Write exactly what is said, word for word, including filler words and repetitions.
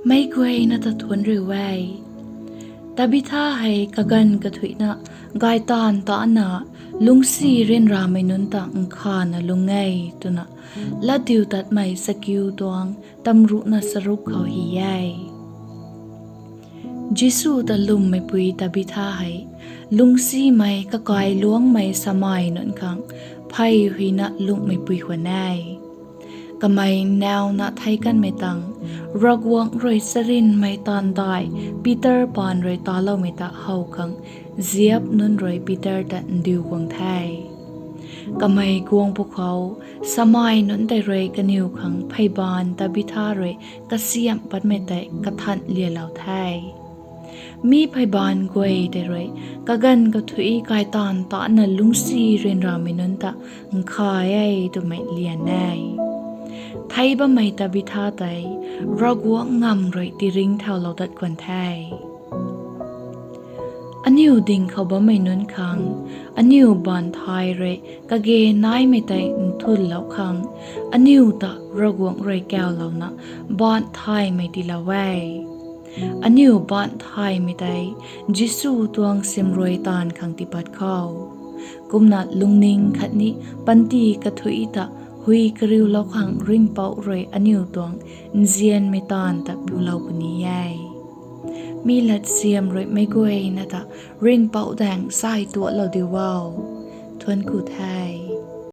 Meic guayna ta thuanc riu e. Tabitha hei kaganv kathuicna gaytaanv tana lungcsi ryanramei nunc ta nkhana lung e twna Latdiutatmei chakiu tuang tamruhna charuk khou hy e. Jisu ta lwmmeipui Tabitha hei lungcsimei kakailuangmei samei nunc khang phey huina lungcmeipui khwan e. Kamei nauna theic kanmei tang Ravguangc rui charynmei taanv dai Peter paan rui taloumei ta how khang Ziap nunc rui Peter ta ndiu guang the. Kamei guang pw khou samei nunc tei rui kaniw khang pheybaanv Tabitha rui kasiamh patmei tei kathan lialou the. Mi pheybaanv guay tei rui kaganv kathuic gaytaanv tana lungcsi ryanramei nunc ta nkha e twmei lian e. Theic bammei Tabitha tei Ravguangc ngamv rui tiringcthaulou dat khwan the. Aniu ding khou bammei nunc khang aniu baanc thay rui kage naimei tei nthunlou khang aniu ta Ravguangc rui kaulouna baanc thaymei tiilou e. Aniu baanc thaymei tei Jisu tuang simrui taanv khang tiipat khou, kumna lungning khatni panty kathuic ta hui kariulou khang Ringhpouc rui aniu tuang nzianmei taanv ta piulou puni e. Mi latsiam rui meic guayna ta Ringhpouc daeng zay tualou diu o. Thuanc ku the.